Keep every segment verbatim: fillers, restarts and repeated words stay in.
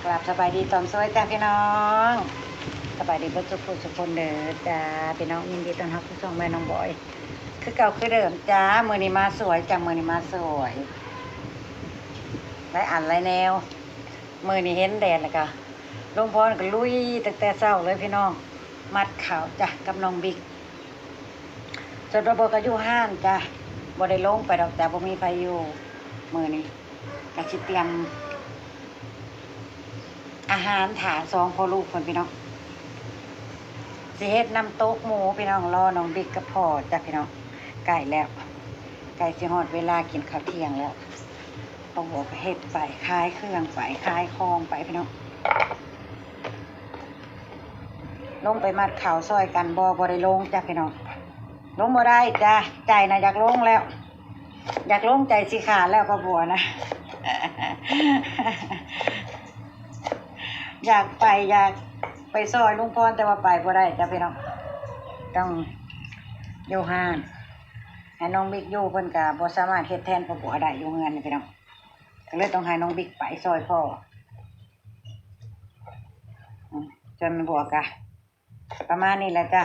กราบสบายดีตอนสวยจ้าพี่น้อง สบายดีเบิดทุกผู้ทุกคนเด้อจ้าพี่น้อง ยินดีต้อนรับสู่ช่องแม่น้องบอย คือเก่าคือเดิมจ้า มื้อนี้มาสวยจ้า มื้อนี้มาสวย หลายอันหลายแนว มื้อนี้เห็นแดดแล้วก็ ลุงพรก็ลุยตั้งแต่เช้าเลยพี่น้อง มัดข้าวจ้ะกับน้องบิ๊ก ส่วนป้าบัวก็อยู่ห้านจ้ะ บ่ได้ลงไปดอกจ้ะ บ่มีไผอยู่ มื้อนี้ก็สิเตรียม อาหารถาสองพ่อลูกเพิ่นพี่น้อง สิเฮ็ดน้ำตกหมูพี่น้อง รอน้องบิ๊กกับพ่อจ้ะพี่น้อง ใกล้แล้ว ใกล้สิฮอดเวลากินข้าวเที่ยงแล้ว ป้าบัวก็เฮ็ดไป ขายเครื่องไป ขายของไปพี่น้อง ลงไปมัดข้าวซอยกันบ่ บ่ได้ลงจ้ะพี่น้อง ลงบ่ได้จ้ะ ใจน่ะอยากลงแล้ว อยากลงใจสิขาดแล้วป้าบัวนะ อยากไป อยากไปซอยลุงพร แต่ว่าไปบ่ได้จ้ะพี่น้อง ต้องอยู่ห้าน ให้น้องบิ๊กอยู่ เพิ่นก็บ่สามารถเฮ็ดแทนป้าบัวได้อยู่เฮือนนี่พี่น้อง ก็เลยต้องให้น้องบิ๊กไปซอยพ่อ อืม จนบัวกะ ประมาณนี้แหละจ้ะ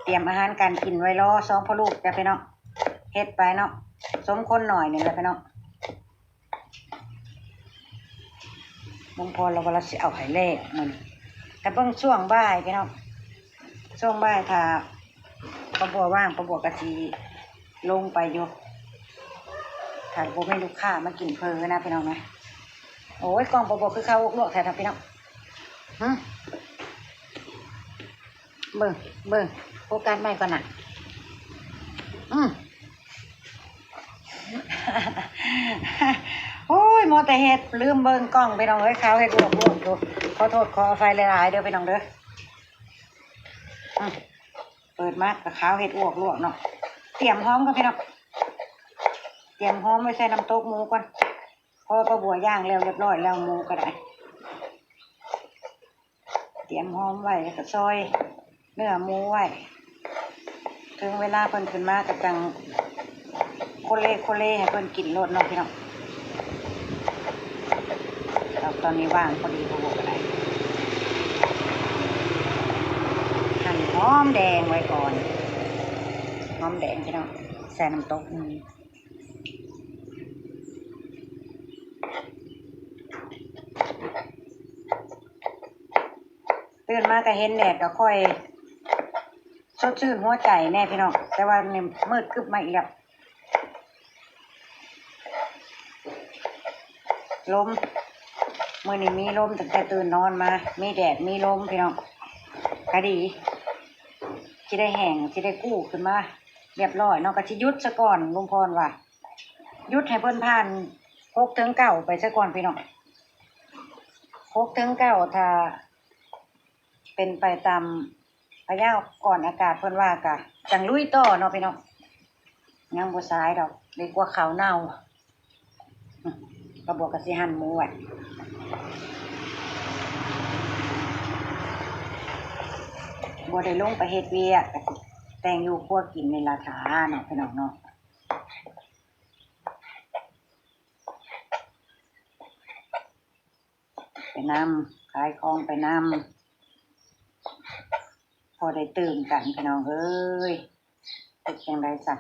เตรียมอาหารการกินไว้รอสองพ่อลูกจ้ะพี่น้อง เฮ็ดไปเนาะ สมคนหน่อยนี่แหละพี่น้อง ลุงพรเราว่าเราสิเอาให้แลกมัน แต่เบิ่งช่วงบ่ายพี่น้อง ช่วงบ่ายถ้าป้าบัวว่าง ป้าบัวก็สิลงไปอยู่ ถ้าบ่มีลูกค้ามากินเพลินนะพี่น้องนะ โอ้ย กล้องป้าบัวคือข้าวลวกแท้ๆพี่น้อง ฮะ เบิ่ง เบิ่ง โฟกัสใหม่ก่อนน่ะ อืม โอ้ย มัวแต่เฮ็ด ลืมเบิ่งกล้องพี่น้องเอ้ย ข้าวเฮ็ดลวกๆอยู่ ขอโทษขออภัยหลายๆเด้อพี่น้องเด้อ อืม เปิดมาก็ข้าวเฮ็ดลวกๆเนาะ เตรียมหอมก่อนพี่น้อง เตรียมหอมไว้ใส่น้ำตกหมูก่อน เพราะว่าป้าบัวย่างแล้วเรียบร้อยแล้ว หมูก็ได้ เตรียมหอมไว้แล้วก็ซอยเนื้อหมูไว้ ถึงเวลาเพิ่นขึ้นมาก็จั่งโคเลโคเลให้เพิ่นกินโลดเนาะพี่น้อง แล้วตอนนี้ว่างพอดี ป้าบัวก็ได้หั่นหอมแดงไว้ก่อน หอมแดงพี่น้อง ใส่น้ำตก อืม ตื่นมาก็เห็นแดดก็ค่อยสดชื่นหัวใจแน่พี่น้อง แต่ว่านี่มืดกึบมาอีกแล้ว ลม มื้อนี้มีลมตั้งแต่ตื่นนอนมา มีแดด มีลมพี่น้อง ก็ดี สิได้แห้ง สิได้กู้ขึ้นมา เรียบร้อยเนาะ ก็สิหยุดซะก่อน ลุงพรว่า หยุดให้เพิ่นผ่านหกเทิงเก้าไปซะก่อนพี่น้อง หกเทิงเก้า ถ้าเป็นไปตามพยากรณ์อากาศเพิ่นว่าก็จั่งลุยต่อเนาะพี่น้อง ยังบ่สายดอก ดีกว่าข้าวเน่า ป้าบัวก็สิหั่นหมูไว้ บ่ได้ลงไปเฮ็ดเวียก ก็สิแต่งอยู่ครัวกินนี่ล่ะ ถ่าเนาะพี่น้องเนาะ ไปนำ ขายของไปนำ พอได้ตื่มกันพี่น้องเอ้ย เป็นจั่งใดซะ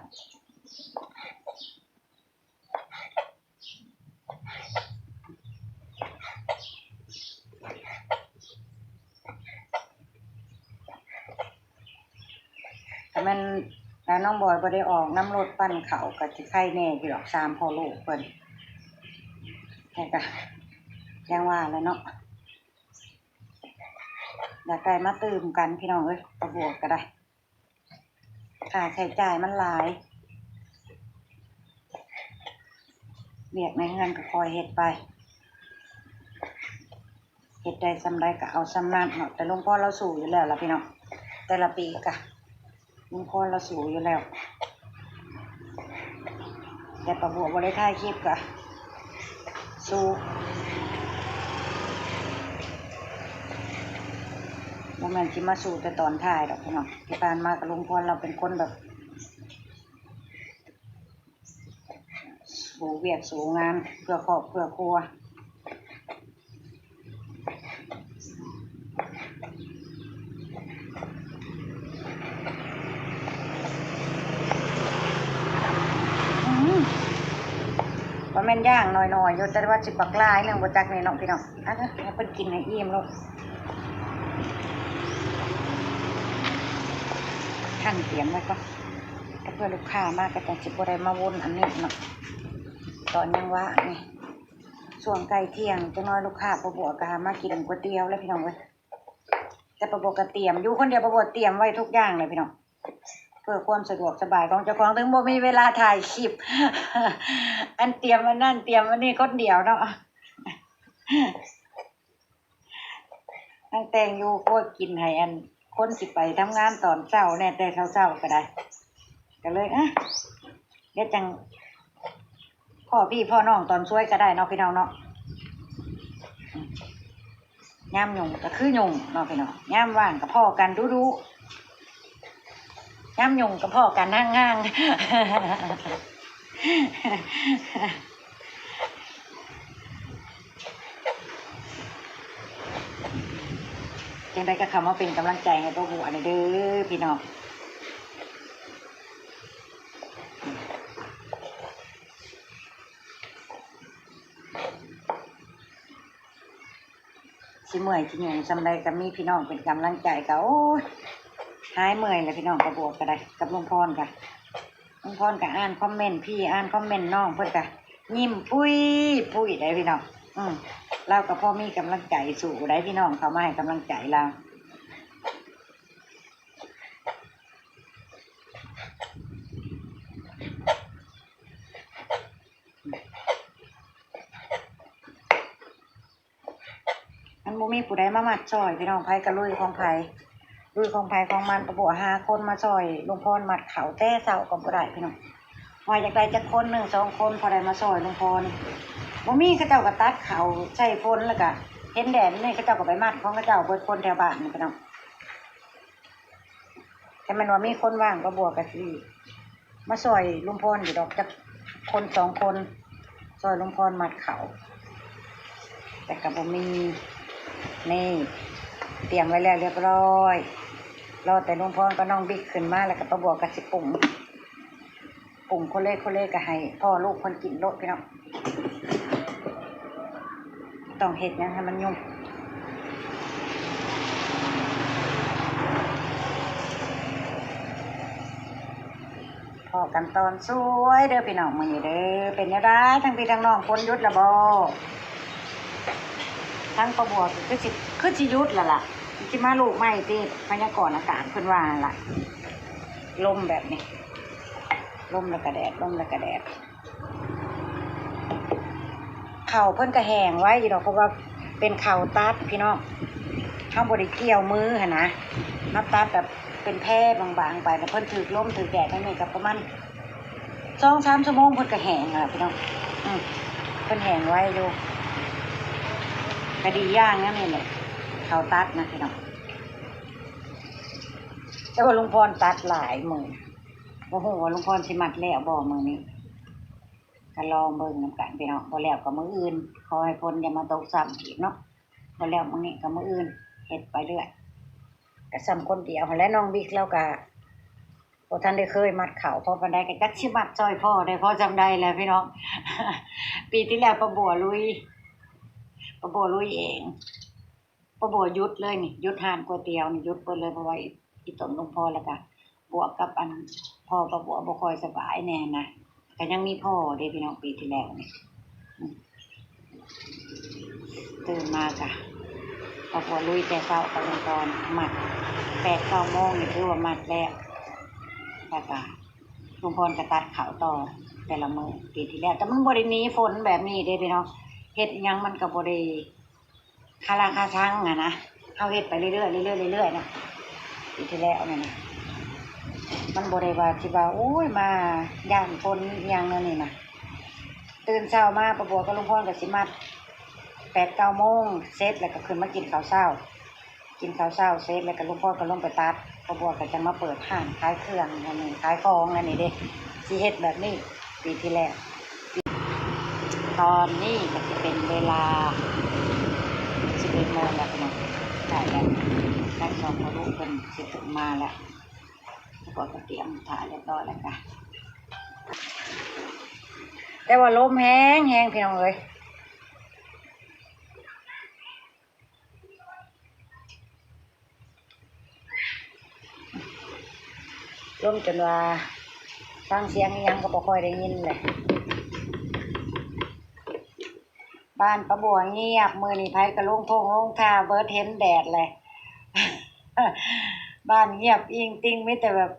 ถ้าแม่น ถ้าน้องบอยบ่ได้ออกนำรถปั่นข้าวก็สิไคแน่อยู่ดอก สามพ่อลูกเพิ่น แต่ก็ยังว่าแหละเนาะ อยากได้มาตื่มกันพี่น้องเอ้ย ป้าบัวก็ได้ ค่าใช้จ่ายมันหลาย เวียกในเฮือนก็คอยเฮ็ดไป เฮ็ดได้ส่ำใดก็เอาส่ำนั้นเนาะ แต่ลุงพรเราสู้อยู่แล้วล่ะพี่น้อง แต่ละปีก็ลุงพรเราสู้อยู่แล้ว แต่ป้าบัวบ่ได้ถ่ายคลิปก็สู้ บ่แม่นสิมาสู้แต่ตอนท้ายดอกพี่น้อง ที่ผ่านมาก็ลุงพรเราเป็นคนแบบ สู้เวียกสู้งานเพื่อครอบเพื่อครัว ว่าแม่นย่างหน่อยๆอยู่ แต่ว่าสิบักหลายหนึ่งบ่จักนี่เนาะพี่น้อง อ่ะ ให้เพิ่นกินให้อิ่มโลด หั่นเตรียมไว้ก่อน ก็เพื่อลูกค้ามาก็จั่งสิบ่ได้มาวนอันนี้เนาะ ตอนยังว่างนี่ ช่วงใกล้เที่ยงจักหน่อยลูกค้าป้าบัวก็มากินก๋วยเตี๋ยวแล้วพี่น้องเอ้ย แต่ป้าบัวก็เตรียม อยู่คนเดียวป้าบัวเตรียมไว้ทุกอย่างเลยพี่น้อง เพื่อความสะดวกสบายของเจ้าของ ถึงบ่มีเวลาถ่ายคลิป อันเตรียมอันนั่นเตรียมอันนี้คนเดียวเนาะ ทั้งแต่งอยู่ครัวกินให้อันคนสิไปทำงานตอนเช้าแน่ แต่เช้าๆก็ได้ ก็เลย อ่ะ เดี๋ยวจั่งพ้อพี่พ้อน้องตอนสวยก็ได้เนาะพี่น้องเนาะ ยามยุ่งก็คือยุ่งเนาะพี่น้อง ยามว่างก็พ้อกันดูดู ยามยุ่งก็พ้อกันห่างๆ จั่งใดก็เข้ามาเป็นกำลังใจให้ป้าบัวนี่เด้อพี่น้อง สิเมื่อยสิหยังส่ำใดก็มีพี่น้องเป็นกำลังใจก็ โอ้ย หายเมื่อยแล้วพี่น้อง ป้าบัวก็ได้ กับลุงพรก็ ลุงพรก็อ่านคอมเมนต์พี่ อ่านคอมเมนต์น้อง เพิ่นก็ยิ้มปุ้ยปุ้ยได้พี่น้อง อืม ลาวก็พอมีกำลังใจสู้ได้พี่น้อง เข้ามาให้กำลังใจลาว มันบ่มีผู้ใดมามัดซอยพี่น้อง ไผก็ลุยของไผ ลุยของไผของมัน ป้าบัวหาคนมาซอยลุงพรมัดข้าวแต่เช้าก็บ่ได้พี่น้อง ว่าอยากได้จักคนหนึ่งสองคนพอได้มาซอยลุงพร บ่มี เขาเจ้าก็ตัดข้าวใส่ฝน แล้วก็เห็นแดดนี่ เขาเจ้าก็ไปมัดของเขาเจ้าเบิดคนแถวบ้านนี่พี่น้อง ถ้าแม่นว่ามีคนว่างป้าบัวก็สิมาซอยลุงพรอยู่ดอก จักคนสองคน ซอยลุงพรมัดข้าว แต่ก็บ่มี นี่ เตรียมไว้แล้วเรียบร้อย รอแต่ลุงพรกับน้องบิ๊กขึ้นมา แล้วก็ป้าบัวก็สิปรุง ปรุงโคเล่โคเล่ก็ให้พ่อลูกเพิ่นกินโลดพี่น้อง ต้องเฮ็ดหยังให้มันยุ่ง พ้อกันตอนสวยเด้อพี่น้อง มื้อนี้เด้อ เป็นแนวใดทั้งพี่ทั้งน้อง ฝนหยุดแล้วบ่ ทั้งป้าบัวก็คือสิ คือสิหยุดแล้วล่ะ สิมาลูกใหม่ติ พยากรณ์อากาศเพิ่นว่าหั่นล่ะ ลมแบบนี้ ลมแล้วก็แดด ลมแล้วก็แดด ข้าวเพิ่นก็แห้งไวอยู่ดอก เพราะว่าเป็นข้าวตัดพี่น้อง เฮาบ่ได้เกี่ยวมือหั้นนะ มาตัดแบบเป็นแผ่บางๆไป แล้วเพิ่นถืกลมถืกแดดจั่งนี้ก็ประมาณสองสามชั่วโมงเพิ่นก็แห้งแล้วพี่น้อง อืม เพิ่นแห้งไวอยู่ ก็ดีอย่างนั้นนี่แหละ ข้าวตัดนะพี่น้อง แต่ว่าลุงพรตัดหลายมื้อ บ่ฮู้ว่าลุงพรสิมัดแล้วบ่มื้อนี้ ก็ลองเบิ่งนำกันพี่น้อง บ่แล้วก็มื้ออื่น ขอให้ฝนอย่ามาตกซ้ำอีกเนาะ บ่แล้วมื้อนี้ก็มื้ออื่น เฮ็ดไปเรื่อย ก็ซ้ำคนเดียวหั้นแหละ น้องบิ๊กลาวก็บ่ทันได้เคยมัดข้าวพอปานใด ก็จักสิมัดซอยพ่อได้พอส่ำใดแหละพี่น้อง ปีที่แล้วป้าบัวลุย ป้าบัวลุยเอง ป้าบัวหยุดเลยนี่ หยุดร้านก๋วยเตี๋ยวนี่ หยุดเบิดเลย เพราะว่าอี อีตนหลวงพ่อ แล้วก็บวกกับอันพ่อป้าบัวบ่ค่อยสบายแน่นะ ก็ยังมีพ่อเด้พี่น้อง ปีที่แล้วนี่ อืม ตื่นมาก็ป้าบัวลุยแต่เช้ากับลุงพร มัดแปดเก้าโมงนี่ถือว่ามัดแล้ว แล้วก็ลุงพรก็ตัดข้าวต่อแต่ละมื้อ ปีที่แล้ว แต่มันบ่ได้หนีฝนแบบนี้เด้พี่น้อง เฮ็ดอิหยังมันก็บ่ได้ คาราคาซังอะนะ เฮาเฮ็ดไปเรื่อยๆ เรื่อยๆ เรื่อยๆ นะ ปีที่แล้วนั่นนะ มันบ่ได้ว่าสิว่า โอ้ย มาย้านฝนอิหยังแนวนี้นะ ตื่นเช้ามา ป้าบัวกับลุงพรก็สิมัดแปดเก้าโมง เสร็จแล้วก็ขึ้นมากินข้าวเช้า กินข้าวเช้าเสร็จแล้วก็ลุงพรก็ลงไปตัด ป้าบัวก็จะมาเปิดร้านขายเครื่องอันนี้ ขายของอันนี้เด้ สิเฮ็ดแบบนี้ ปีที่แล้ว ตอนนี้ก็สิเป็นเวลาสิบเอ็ดโมงแล้วพี่น้อง ใกล้แล้ว ใกล้สองพ่อลูกเพิ่นสิขึ้นมาแล้ว แล้วก็เตรียมถ่ายเรียบร้อยแล้วจ้ะ แต่ว่าลมแฮงแฮงพี่น้องเอ้ย ลมจนว่าฟังเสียงอิหยังก็บ่ค่อยได้ยินเลย บ้านป้าบัวเงียบ มื้อนี้ไผก็ลงท่งลงท่าเบิด เห็นแดดเลย บ้านเงียบอิงติง มีแต่แบบ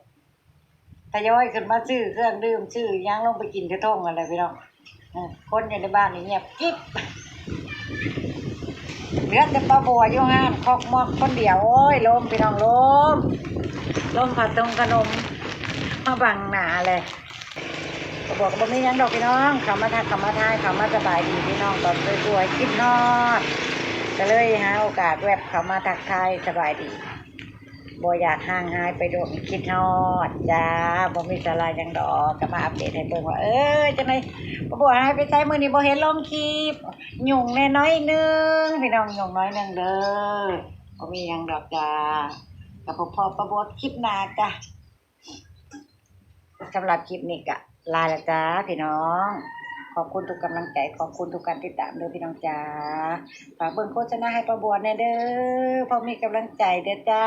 ทยอยขึ้นมาซื้อเครื่องดื่ม ซื้อหยังลงไปกินกระท่งอะไรพี่น้อง เออ คนอยู่ในบ้านนี่เงียบกริบ เหลือแต่ป้าบัวอยู่ห้านคอกมอกคนเดียว โอ้ย ลมพี่น้อง ลม ลมพัดตรงขนม มาบังหน้าเลย ป้าบัวก็บ่มีหยังดอกพี่น้อง เขามาทัก เขามาทาย เขามาสบายดีพี่น้อง ตอนสวยๆ คิดฮอด ก็เลยหาโอกาสแวบเข้ามาทักทายสบายดี บ่อยากห่างหายไปโดน คิดฮอดจ้า บ่มีสาระหยังดอก ก็มาอัปเดตให้เบิ่งว่า เออ จังได๋ ป้าบัวหายไปไส มื้อนี้บ่เห็นลงคลิป ยุ่งแน่น้อยหนึ่ง พี่น้อง ยุ่งน้อยหนึ่งเด้อ บ่มีหยังดอกจ้า ก็พบป้าบัวคลิปหน้าจ้า สำหรับคลิปนี้ก็ลาละจ้าพี่น้อง ขอบคุณทุกกำลังใจ ขอบคุณทุกการติดตามเด้อพี่น้องจ้า ฝากเบิ่งโฆษณาให้ป้าบัวแน่เด้อ พอมีกำลังใจเด้อจ้า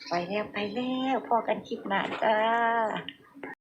ไปแล้ว ไปแล้ว พ้อกันคลิปหน้าจ้า